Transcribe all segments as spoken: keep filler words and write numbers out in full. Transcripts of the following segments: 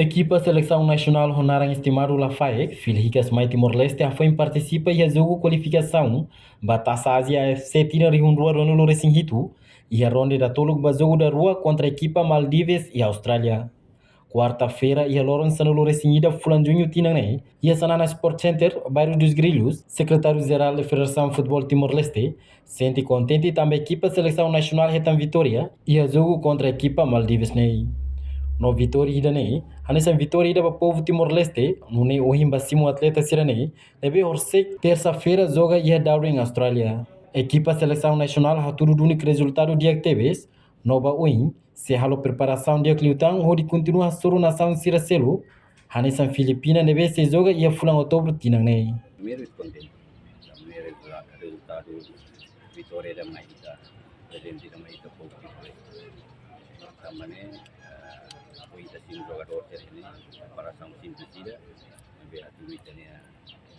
Ekipa selesaun nasionál ho naran estimadu Lafaek fila hikas mai Timor-Leste hafoin partisipa iha jogu kualifikasaun ba Tasa Ázia A F C tinan rihun rua ruanulu resin hitu, iha ronde datoluk ba jogu daruak kontra ekipa Maldives iha Austrália. Kuarta-feira iha loron sanulu resin ida fulan Juñu tinan ne'e, iha Xanana Sport Center, Bairro dos Grillos, Sekretáriu Jerál Federasaun Futeból Timor-Leste sente kontente tanba ekipa selesaun nasionál hetan vitória iha jogu kontra ekipa Maldives ne'e. No vitória ida-ne'e hanesan vitória ida ba povu Timor-Leste, nune'e ohin ba simu atleta sira-ne'e ne'ebé horisehik tersa-feira joga iha Darwin, Austrália. Ekipa selesaun nasionál hatudu duni rezultadu di'ak tebes, no ba oin sei halo preparasaun di'ak liután hodi kontinua hasoru nasaun sira seluk, hanesan Filipina ne'ebé sei joga iha fulan Outubru tinan ne'e. Primeiru, kontente. Primeiru, rezultadu, vitória ida mai ita, prezente ida mai ita povu Timor-Leste. Tanba ne'e, eh, apoiu ita sin jogadór sira-ne'e, preparasaun simples ida, ne'ebé atu ita-nia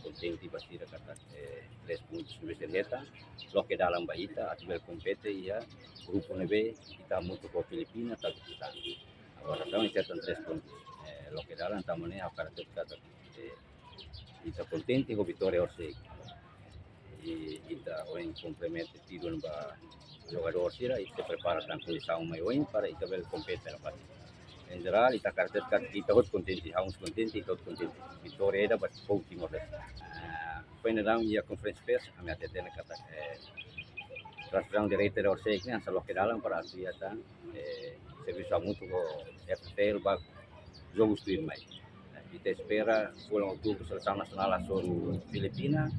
kontente ba sira katak, eh, três pontos ne'ebé sira hetan, loke dalan ba ita, atu bele kompete iha grupu ne'ebé ita hamutuk ho Filipina, Tajikistan. Agora, entaun, ita hetan três pontos, eh, loke dalan, tanba ne'e ha'u hakarak hatete katak, eh, ita kontente ho vitória horisehik. I ita ohin kompromete tiha ona ba jogadór sira, ita prepara tan kondisaun mai oin para ita bele kompete na parte. Em jerál, ita hakarak hatete katak ita hotu kontente, ha'u mós kontente, ita hotu kontente. Vitória ida ba povu Timor-Leste. Ah, foin daudaun iha konferénsia pers, ami hatete ona katak, eh, transfuzaun direita ida horisehik ne'e hanesan loke dalan para atu ita, eh, servisu hamutuk ho F T L ba jogus tuirmai. Ita espera fulan Outubru selesaun nasionál hasoru Filipina,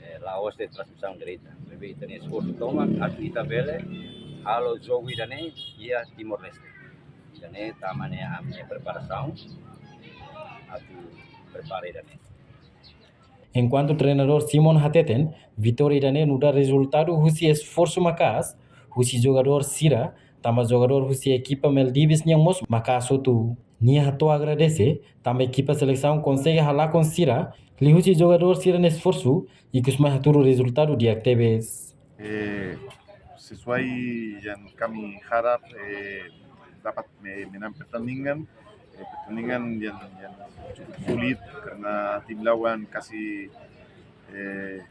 eh, la'ós de'it transfuzaun direita. Maibé ita-nia esforsu tomak atu ita bele halo jogu ida-ne'e iha Timor-Leste. Ida-ne'e tama ne'e ami-nia preparasaun atu prepara ida-ne'e. Enkuantu treinadór Simon hateten, vitória ida-ne'e nu'udar rezultadu husi esforsu maka'as husi jogadór sira, tanba jogadór husi ekipa Maldives nian mós maka'as hotu. Nia hato'o agradese tanba ekipa selesaun konsege halakon sira, liuhusi jogadór sira-nia esforsu, ikus mai hatudu rezultadu di'ak tebes. Eh, sesuai yang kami harap, eh, dapat me-, menang pertandingan. Eh, pertandingan yang, yang cukup sulit karena tim lawan kasih, eh,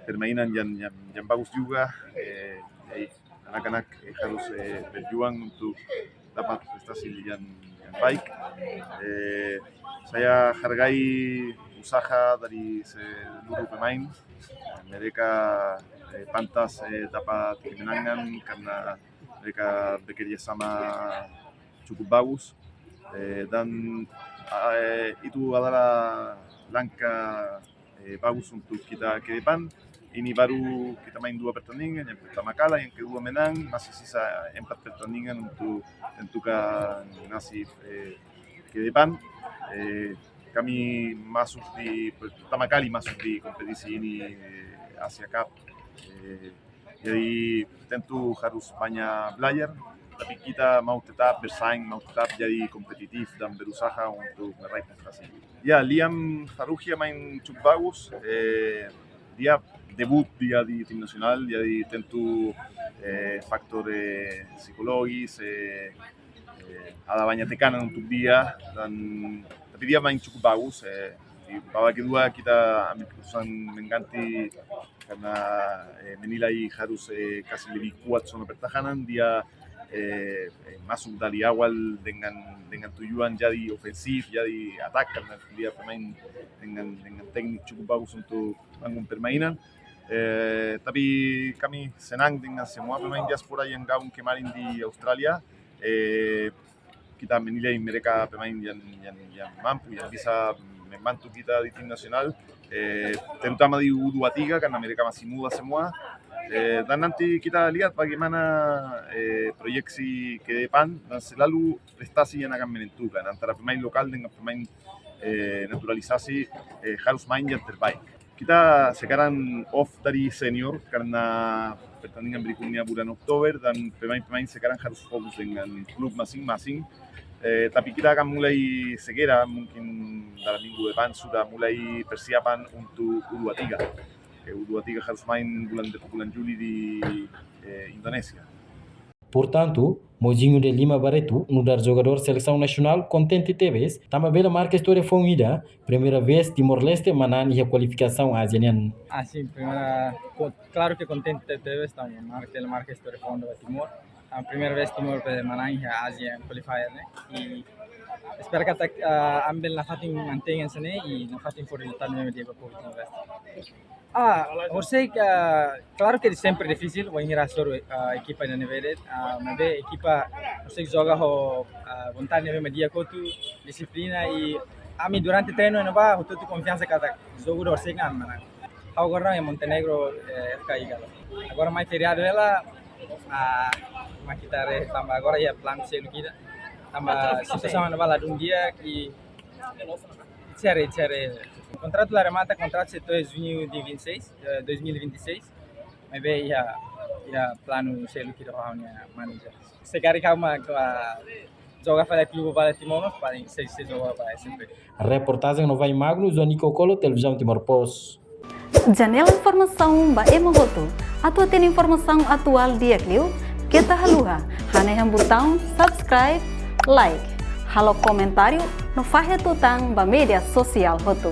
permainan yang, yang, yang bagus juga. Eh, jadi anak-anak, eh, harus, eh, berjuang untuk dapat prestasi yang, yang baik. Eh, saya hargai usaha dari seluruh pemain. Mereka, eh, pantas, eh, dapat kemenangan karena mereka bekerja sama cukup bagus. Eh, dan, eh, itu adalah langkah, eh, bagus untuk kita ke depan. Ini baru kita main dua pertandingan, yang pertama kalah, yang kedua menang, masih sisa empat pertandingan untuk tentukan nasib, eh, ke depan. Eh, kami masuk di, pertama kali masuk di kompetisi ini, eh, Asia Cup. Eh, jadi tentu harus banyak belajar, tapi kita mau tetap bersaing, mau tetap jadi kompetitif dan berusaha untuk meraih prestasi. Ya, Liam Farrugia main cukup bagus. Eh, dia debut dia di tim nasional, jadi tentu, eh, faktor, eh, psikologis, eh, eh, ada banyak tekanan untuk dia, dan, tapi dia main cukup bagus. Eh, di babak kedua kita ambil keputusan mengganti karena, eh, menilai harus, eh, kasih lebih kuat zona pertahanan. Dia, eh, eh, masuk dari awal dengan, dengan tujuan jadi ofensif, jadi atak, karena dia pemain dengan, dengan teknik cukup bagus untuk bangun permainan. Eh, tapi kami senang dengan semua pemain diaspora yang gabung kemarin di Australia. Eh, kita menilai mereka pemain yang, yang, yang mampu, yang bisa membantu kita di tim nasional. Eh, terutama di U dua tiga karena mereka masih muda semua. Eh, dan nanti kita lihat bagaimana, eh, proyeksi ke depan dan selalu prestasi yang akan menentukan antara pemain lokal dengan pemain, eh, naturalisasi, eh, harus main yang terbaik. Kita sekarang off dari senior karena pertandingan berikutnya bulan Oktober dan pemain-pemain sekarang harus fokus dengan klub masing-masing. Eh, tapi kita akan mulai segera, mungkin dalam minggu depan sudah mulai persiapan untuk U dua tiga. Eh, U dua tiga harus main bulan, bulan Juli di, eh, Indonesia. Portantu, Mozinho de Lima Barreto, nu'udar jogadór selesaun nasionál, kontente tebes tanba bele marka istória foun ida, primeira vez Timor-Leste manán iha kualifikasaun Ázia nian. Ah, sin, primeira, klaru ke kontente tebes tanba marka, bele marka istória foun ida ba Timor. Ah, primeira vez Timor bele manán iha Ázia qualifier ne'e. I espera katak, ah, ami bele nafatin mantein hanesan ne'e i nafatin fó rezultadu ne'ebé di'ak ba povu Timor-Leste. Ah, horisehik, ah, klaru ke sempre difisil, wainhira hasoru, ah, ekipa ida ne'ebé de'it, ah, maibé ekipa horisehik joga ho, ah, vontade ne'ebé mak di'ak hotu, dixiplina i ami durante treinu ne'ebá, hotu-hotu konfiansa katak jogu ida horisehik ami manán. Ha'u agora iha Montenegro, eh, F K I Galo. Agora mai feriadu hela, ah, mak ita haree tanba agora iha planu seluk ida. Tanba situasaun ne'ebá ladún di'ak i cere, cere. Kontratu la remata, kontratu sei to'o juñu de vinte e seis, eh, dois mil e vinte e seis. Maibé iha, iha planu seluk ida ho ha'u-nia manager. Se karik ha'u mak, ah, joga fali klube ba Timor, paling sei, sei joga ba S M P. Reportajen Novai Magno, João Nico Colo, Televizaun Timor Post. Janela informasaun ba ema hotu. Atu hatene informasaun atuál di'ak liu, keta haluha hanehan butaun subscribe, like, halo komentáriu no fahe tutan ba média sosiál hotu.